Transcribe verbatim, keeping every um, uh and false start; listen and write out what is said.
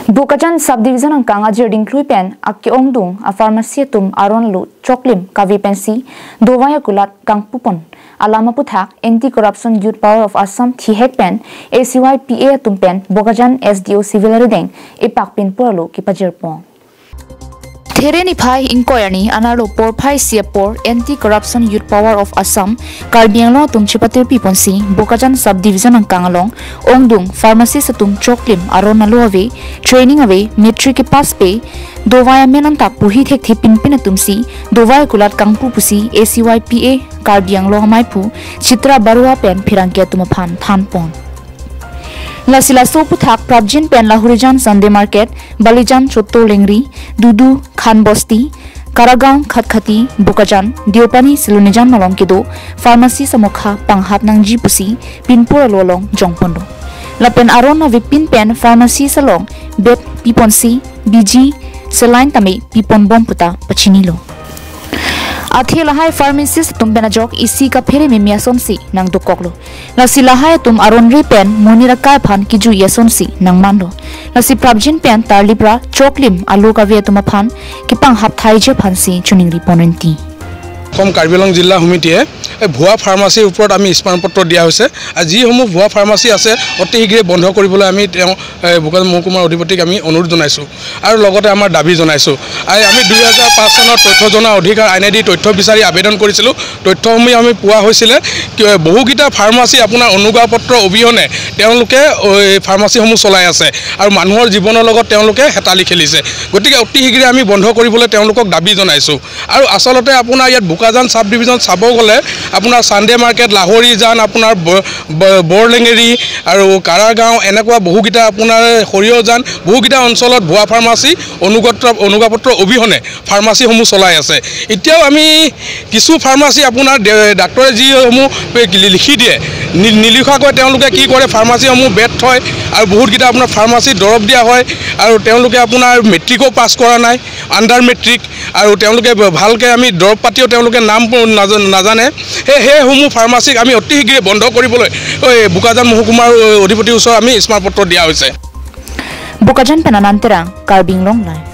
Bokajan Subdivision angkang ajir dingklui pen ake-ongdung a-pharmacy atum aron alo choklim kave pensi dovai akulat kangpupon alam aputhak Anti-Corruption Youth Power of Assam thihek pen A C Y P A atum pen Bokajan S D O Civil arideng epak pinpur alo kepajirpon. There niphai ingkoi arni anerlo porphai isi apor Anti-Corruption Youth Power of Assam Karbi Anglong atum chepatirpi ponsi Bokajan Subdivision angkang along ongdung pharmacist atum choklim aron alo ave, training ave, matric kepass pe, dovai amen antak puhi thekthe pinpin atumsi dovai akulat kangpu pusi A C Y P A Karbi Anglong amaiphu Chitra Barua pen pherangke atum aphan thanpon. Lasi laso aputhak prapjin pen Lahorijan Sunday Market, Balijan Chotto Lengri, Dudu Khan Bosti, Karagaon Khatkhati, Bokajan, Deopani Silonijan malom kedo pharmacy samokha panghap nangji pusi pinpur alo along jongponlo. Lapen aron avepin pen pharmacy salong bed piponsi, biji, saline tame piponbom puta pachinilo. Athe lahai pharmacist atum pen ajok isi kaphere meme asonsi nangdokoklo. Lasi lahai atum aron ri pen monit akai aphan kejui asonsi nangmanlo. Lasi prapjin pen tarlipra choklim alo kave atum aphan kepanghap thaiji aphansi choningri ponrenti. অসম কাৰ্বি আংলং জিলা সমিতিয়ে এই ভুৱা ফাৰ্মাচীৰ ওপৰত আমি স্মাৰকপত্ৰ দিয়া হৈছে। আৰু যিসমূহ ভুৱা ফাৰ্মাচী আছে, অতি শীঘ্ৰে বন্ধ কৰিবলৈ আমি তেওঁ, এ, বোকাজান মহকুমাৰ অধিপতিক আমি অনুৰোধ জনাইছোঁ আৰু লগতে আমাৰ দাবী জনাইছোঁ। আই-, আমি দুই হাজাৰ পাঁচ চনৰ তথ্য জনা অধিকাৰ আইনেদি তথ্য বিচাৰি আবেদন কৰিছিলোঁ। তথ্যসমূহ আমি পোৱা হৈছিলে, কি-, বহুকেইটা ফাৰ্মাচী আপোনাৰ অনুজ্ঞাপত্ৰ অবিহনে তেওঁলোকে, অ, এই ফাৰ্মাচীসমূহ চলাই আছে আৰু মানুহৰ জীৱনৰ লগত তেওঁলোকে হেতালি খেলিছে। গতিকে অতি শীঘ্ৰে আমি বন্ধ কৰিবলৈ তেওঁলোকক দাবী জনাইছোঁ। আৰু আচলতে আপোনাৰ ইয়াত বোকাজান চাব ডিভিজন চাব গ'লে আপোনাৰ চানডে মাৰ্কেট, লাহৰীজান, আপোনাৰ ব-, ব-, বৰলেঙেৰী আৰু কাৰাগাঁও, এনেকুৱা বহুকেইটা আপোনাৰ সৰিয়হজান, বহুকেইটা অঞ্চলত ভুৱা ফাৰ্মাচী, অনুগত-, অনুজ্ঞাপত্ৰ অবিহনে ফাৰ্মাচীসমূহ চলাই আছে। এতিয়াও আমি কিছু ফাৰ্মাচী আপোনাৰ ডে-, ডাক্তৰে যিসমূহ পে-, লি-, লিখি দিয়ে, নি-, নিলিখাকৈ তেওঁলোকে কি কৰে, ফাৰ্মাচীসমূহ বেদ থয় আৰু বহুতকেইটা আপোনাৰ ফাৰ্মাচীত দৰৱ দিয়া হয় আৰু তেওঁলোকে আপোনাৰ মেট্ৰিকো পাছ কৰা নাই, আণ্ডাৰ মেট্ৰিক, আৰু তেওঁলোকে ভ-, ভালকে আমি দৰৱ পাতিও তেওঁলোকে নাম প-, নাজা-, নাজানে। সেই, সেইসমূহ ফাৰ্মাচীক আমি অতি শীঘ্ৰে বন্ধ কৰিবলৈ, ঐ, বোকাজান মহকুমাৰ, ঐ, অধিপতিৰ ওচৰত আমি স্মাৰকপত্ৰ দিয়া হৈছে। Bokajan pen Anand Terang, Karbi Anglong Live.